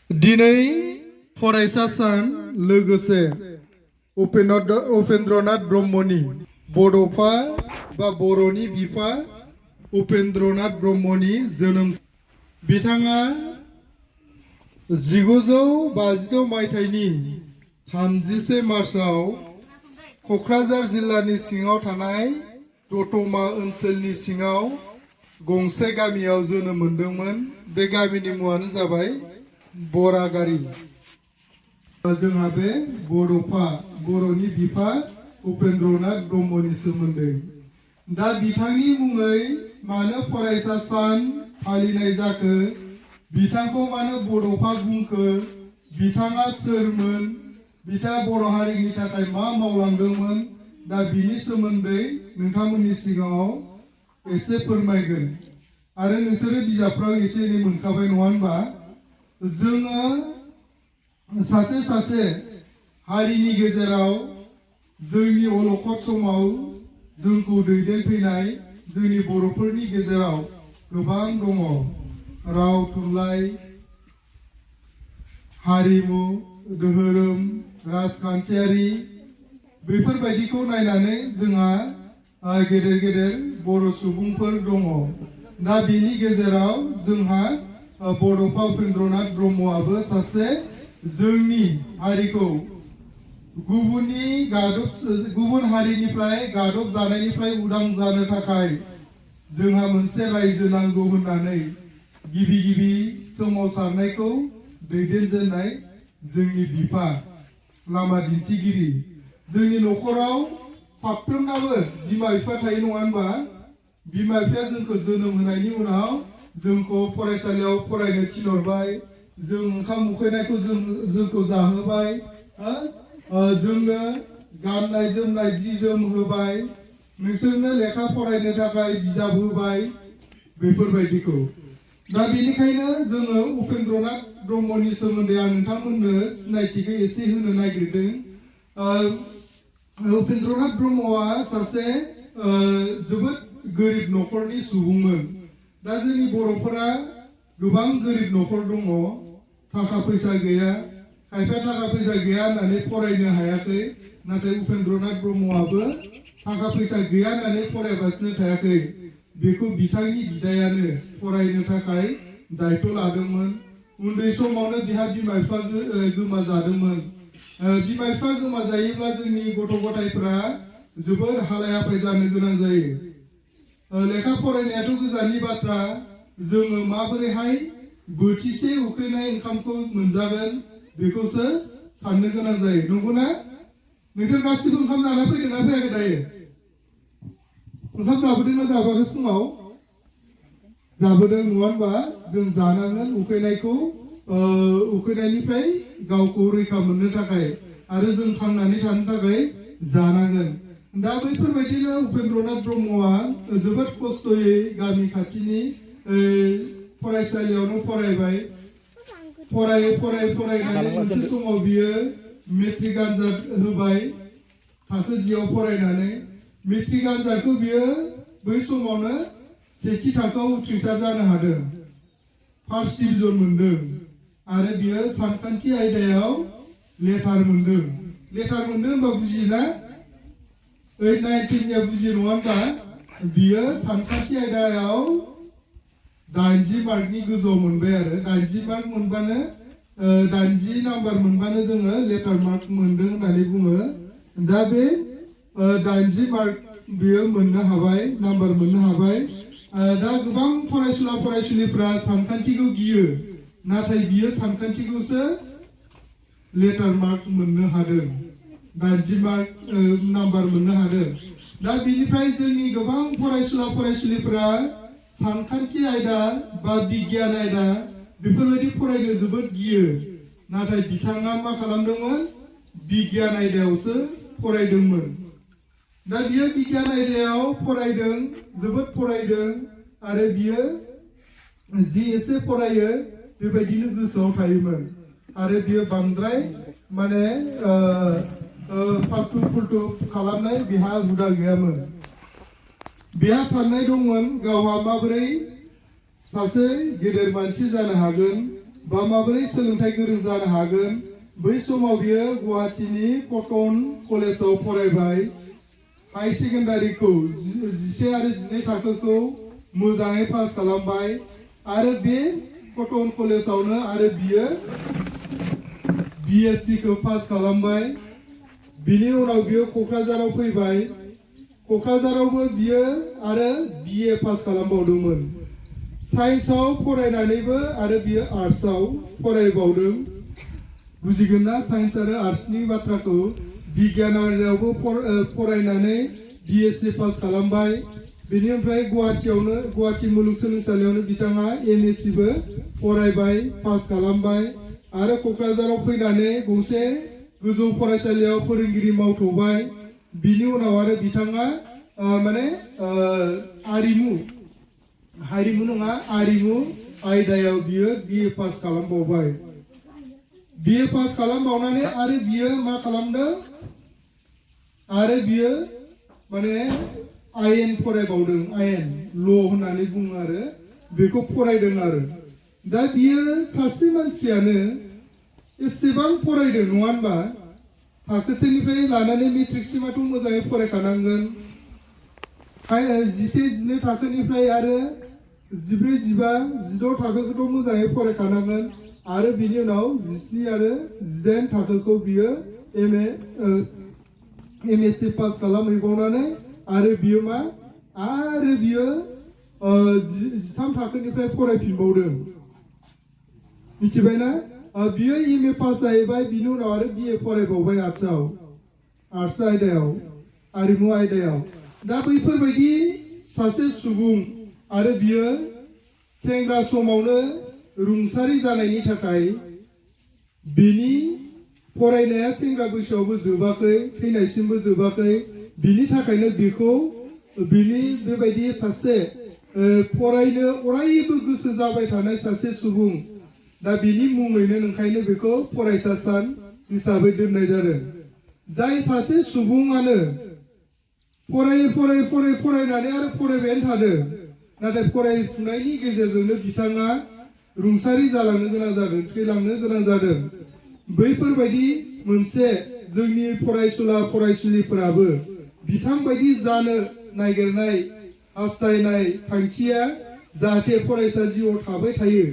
दिनै फरायसा सान लोगोसे उपेन्द्रनाथ ब्रह्मनि बड'फा बा बर'नि बिफा उपेन्द्रनाथ ब्रह्मनि जोनोम बिथाङा 1952 मायथाइनि 31 मार्चआव क'क्राझार जिल्लानि सिङाव थानाय दतमा ओनसोलनि सिङाव गंसे गामियाव जोनोम मोनदोंमोन। बे गामिनि मुङानो जाबाय बरागारि। जोंहा बे बड'फा बर'नि बिफा उपेन्द्रनाथ ब्रह्मनि सोमोन्दै दा बिथांनि मुङै मानो फरायसा सान फालिनाय जाखो, बिथांखौ मानो बड'फा बुंखो, बिथाङा सोरमोन, बिथाङा बर' हारिनि थाखाय मा मावलांदोंमोन, दा बिनि सोमोन्दै नोंथांमोननि सिगाङाव एसे फोरमायगोन। आरो नोंसोरो बिजाबफ्राव एसे एनै मोनखाबाय नङा होनबा? जोङो सासे हारिनि गेजेराव जोंनि अलखद समाव जोंखौ दैदेनफैनाय जोंनि बर'फोरनि गेजेराव गोबां दङ। राव थुनलाइ, हारिमु, धोरोम, राजखान्थियारि बेफोरबायदिखौ नायनानै जोंहा गेदेर गेदेर बर' सुबुंफोर दङ। दा बेनि गेजेराव जोंहा बड'फा उपेन्द्रनाथ ब्रह्मआबो सासे जोंनि हारिखौ गुबुन हारिनिफ्राय गादब जानायनिफ्राय उदां जानो थाखाय जोंहा मोनसे रायजो नांगौ होननानै गिबि सोमावसारनायखौ दैदेनजेननाय जोंनि बिफा, लामा दिन्थिगिरि। जोंनि न'खराव साफ्रोमनाबो बिमा बिफा थायो नङा होनबा? बिमा बिफाया जोंखौ जोनोम होनायनि उनाव जोंखौ फरायसालियाव फरायनो थिनहरबाय, जों ओंखाम उखैनायखौ जोंखौ जाहोबाय, जोंनो गाननाय जोमनाय जि जोम होबाय, नोंसोरनो लेखा फरायनो थाखाय बिजाब होबाय, बेफोरबायदिखौ। दा बेनिखायनो जोङो उपेन्द्रनाथ ब्रह्मनि सोमोन्दै आं नोंथांमोननो सिनायथिखौ एसे होनो नागिरदों। उपेन्द्रनाथ ब्रह्मआ सासे जोबोद गोरिब न'खरनि सुबुंमोन। दा जोंनि बर'फोरा गोबां गोरिब न'खर दङ, थाखा फैसा गैया, खायफा थाखा फैसा गैया होननानै फरायनो हायाखै। नाथाय उपेन्द्रनाथ ब्रह्मआबो थाखा फैसा गैया होननानै फरायगासिनो थायाखै। बेखौ बिथांनि बिदायानो फरायनो थाखाय दायथ' लादोंमोन। उन्दै समावनो बिहा बिमा बिफा गोमाजादोंमोन। बिमा बिफा गोमाजायोब्ला जोंनि गथ' गथायफोरा जोबोर हालाय हाफाय जानो गोनां जायो। लेखा फरायनायाथ' गोजाननि बाथ्रा, जोङो माबोरैहाय बोथिसे उखैनाय ओंखामखौ मोनजागोन बेखौसो साननो गोनां जायो। नंगौना? नोंसोर गासिबो ओंखाम जाना फैदोंना फैयाखै दायो? ओंखाम जाबोदोंना जाबोआखै? फुङाव जाबोदों नङा होनबा? जों जानांगोन उखैनायनिफ्राय गावखौ रैखा मोननो थाखाय, आरो जों थांनानै थानो थाखाय जानांगोन। दा बैफोरबायदिनो उपेन्द्रनाथ ब्रह्मआ जोबोद खस्थ'यै गामि खाथिनि फरायसालियावनो फरायबाय। फरायनानै मोनसे समाव बियो मेट्रिक आनजाद होबाय। थाखो 10आव फरायनानै मेट्रिक आनजादखौ बियो बै समावनो सेथि थाखोआव उथ्रिसार जानो हादों, फार्स्ट डिभिजन मोनदों। आरो बियो सानखान्थि आयदायाव लेटार मोनदों। लेटार मोनदों होनबा बुजियोना? 8, 9, 10 बुजियो नङा होनबा? बियो सानखान्थि आयदायाव 80 मार्कनि गोजौआव मोनबाय। आरो 80 मार्क मोनबानो 80 नाम्बार मोनबानो जोङो लेटार मार्क मोनदों होननानै बुङो। दा बे 80 मार्क बियो मोननो हाबाय, नाम्बार मोननो हाबाय। दा गोबां फरायसुलिफ्रा सानखान्थिखौ गियो, नाथाय बियो सानखान्थिखौसो लेटार मार्क मोननो हादों, 80 मार्क नाम्बार मोननो हादों। दा बिनिफ्राय जोंनि गोबां फरायसुलिफ्रा सानखान्थि आयदा बा बिगियान आयदा बेफोरबायदि फरायनो जोबोद गियो। नाथाय बिथाङा मा खालामदोंमोन? बिगियान आयदायावसो फरायदोंमोन। दा बियो बिगियान आयदायाव फरायदों, जोबोद फरायदों। आरो बियो जि एसे फरायो बेबायदिनो गोसोआव थायोमोन। आरो बियो बांद्राय माने फाल्थु फुल्थु खालामनाय बिहा हुदा गैयामोन। बिहा साननाय दंमोन गावहा माबोरै सासे गेदेर मानसि जानो हागोन, बा माबोरै सोलोंथाइ गोरों जानो हागोन बै समाव बियो गुवाहाटीनि कटन कलेजाव फरायबाय हाई सेकेन्डारिखौ 11 आरो 12 थाखोखौ मोजाङै पास खालामबाय आरो बे कटन कलेजावनो आरो बियो BSc खौ पास खालामबाय बिनि उनाव बियो क'क्राझाराव फैबाय क'क्राझारावबो बियो आरो BA पास खालामबावदोंमोन साइन्सआव फरायनानैबो आरो बियो आर्ट्सआव फरायबावदों बुजिगोन ना साइन्स आरो आर्ट्सनि बाथ्राखौ बिगियान आयदायावबो फरायनानै BSc पास खालामबाय बेनिफ्राय गुवाहाटी मुलुगसोलोंसालियावनो बिथाङा MSc बो फरायबाय पास खालामबाय आरो क'क्राझाराव फैनानै गंसे गोजौ फरायसालियाव फोरोंगिरि मावथ'बाय बिनि उनाव आरो बिथाङा हारिमु नङा आरिमु आयदायाव बियो BA पास खालामबावबाय BA पास खालामबावनानै आरो बियो मा खालामदों आरो बियो आयेन फरायबावदों आयेन ल' होननानै बुङो आरो बेखौ फरायदों आरो दा बियो सासे मानसियानो एसेबां फरायदों नङा होनबा थाखोसेनिफ्राय लानानै मेट्रिकसिमाथ' मोजाङै फरायखानांगोन 11-12 थाखोनिफ्राय आरो 14-15 16 थाखोखौथ' मोजाङै फरायखानांगोन आरो बिनि उनाव 17 आरो 18 थाखोखौ बियो MSc पास खालामहैबावनानै आरो बियो आरो बियो 13 थाखोनिफ्राय फरायफिनबावदों मिथिबायना बियो MA पास जाहैबाय बिनि उनाव आरो BA फरायबावबाय आर्ट्स आयदायाव आरिमु आयदायाव दा बैफोरबायदि सासे सुबुं आरो बियो सेंग्रा समावनो रुंसारि जानायनि थाखाय बिनि फरायनाया सेंग्रा बैसोआवबो जोबाखै थैनायसिमबो जोबाखै बिनि थाखायनो बेखौ बिनि बेबायदि सासे फरायनो अरायबो गोसो जाबाय थानाय सासे सुबुं दा बिनि मुङैनो ओंखायनो बेखौ फरायसा सान हिसाबै दोननाय जादों जाय सासे सुबुङानो फरायनानै आरो फरायबायानो थादों नाथाय फरायफुनायनि गेजेरजोंनो बिथाङा रुंसारि जालांनो गोनां जादों थैलांनो गोनां जादों बैफोरबायदि मोनसे जोंनि फरायसुला फरायसुलिफोराबो बिथांबायदि जानो नागिरनाय हास्थायनाय थांखिया जाहाथे फरायसा जिउआव थाबाय थायो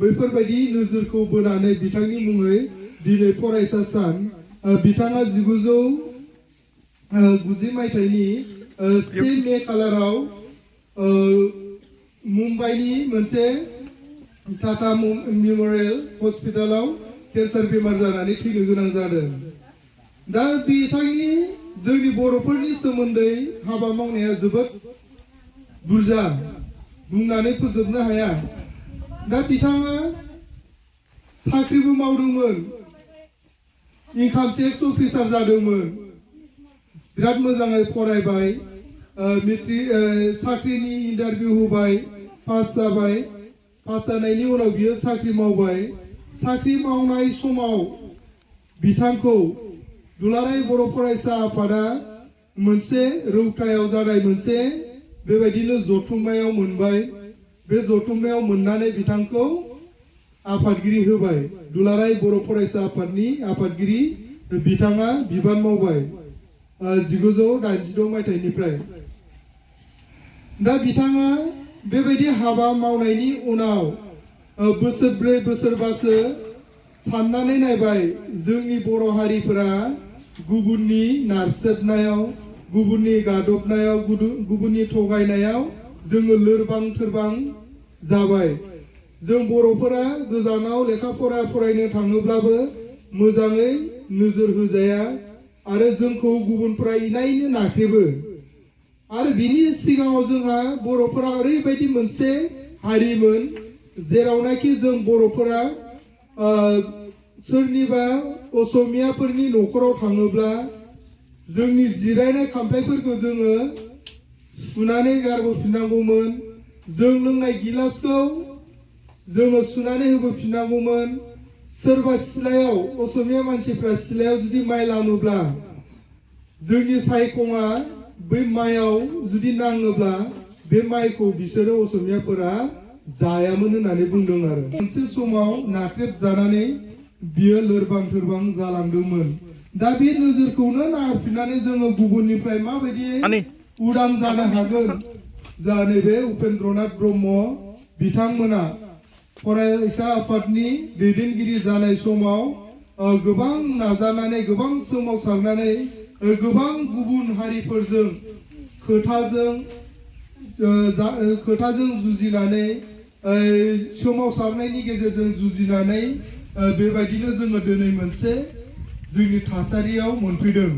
बैफोरबायदि नोजोरखौ बोनानै बिथांनि मुङै दिनै फरायसा सान बिथाङा 1990 मायथाइनि 1 मे खालाराव मुम्बाइनि मोनसे टाटा मेम'रियेल हस्पिटालाव केन्सार बेमार जानानै थैनो गोनां जादों दा बिथांनि जोंनि बर'फोरनि सोमोन्दै हाबा मावनाया जोबोद बुरजा बुंनानै फोजोबनो हाया दा बिथाङा साख्रिबो मावदोंमोन इनकाम टेक्स अफिसार जादोंमोन बिराद मोजाङै फरायबाय मेट्रिक साख्रिनि इन्टारभिउ होबाय पास जाबाय पास जानायनि उनाव बियो साख्रि मावबाय साख्रि मावनाय समाव बिथांखौ दुलाराय बर' फरायसा आफादा मोनसे रौतायाव जानाय मोनसे बेबायदिनो जथुम्मायाव मोनबाय बे जथुम्मायाव मोननानै बिथांखौ आफादगिरि होबाय दुलाराय बर' फरायसा आफादनि आफादगिरि बिथाङा बिबान मावबाय 1986 मायथाइनिफ्राय दा बिथाङा बेबायदि हाबा मावनायनि उनाव बोसोरब्रै बोसोरबासो साननानै नायबाय जोंनि बर' हारिफोरा गुबुननि नारसेबनायाव गुबुननि गादबनायाव गुबुननि थगायनायाव जोङो लोरबां थोरबां जाबाय जों बर'फोरा गोजानाव लेखा फरायनो थाङोब्लाबो मोजाङै नोजोर होजाया आरो जोंखौ गुबुनफोरा इनायनो नाख्रेबो आरो बिनि सिगाङाव जोंहा बर'फोरा ओरैबायदि मोनसे हारिमोन जेरावनाखि जों बर'फोरा सोरनिबा असमियाफोरनि न'खराव थाङोब्ला जोंनि जिरायनाय खामफ्लायफोरखौ जोङो सुनानै गारबोफिननांगौमोन जों लोंनाय गिलासखौ जोङो सुनानै होबोफिननांगौमोन सोरबा सिलायाव असमिया मानसिफ्रा सिलायाव जुदि माइ लामोब्ला जोंनि सायखङा बै माइयाव जुदि नाङोब्ला बे माइखौ बिसोरो असमियाफोरा जायामोन होननानै बुंदों आरो मोनसे समाव नाख्रेबजानानै बियो लोरबां थोरबां जालांदोंमोन दा बे नोजोरखौनो नाहरफिननानै जोङो गुबुननिफ्राय माबायदि उदां जानो हागोन जा नैबे उपेन्द्रनाथ ब्रह्म बिथांमोना फरायसा आफादनि दैदेनगिरि जानाय समाव गोबां नाजानानै गोबां सोमावसारनानै गोबां गुबुन हारिफोरजों खोथाजों जुजिनानै सोमावसारनायनि गेजेरजों जुजिनानै बेबायदिनो जोङो दिनै मोनसे जोंनि थासारियाव मोनफैदों।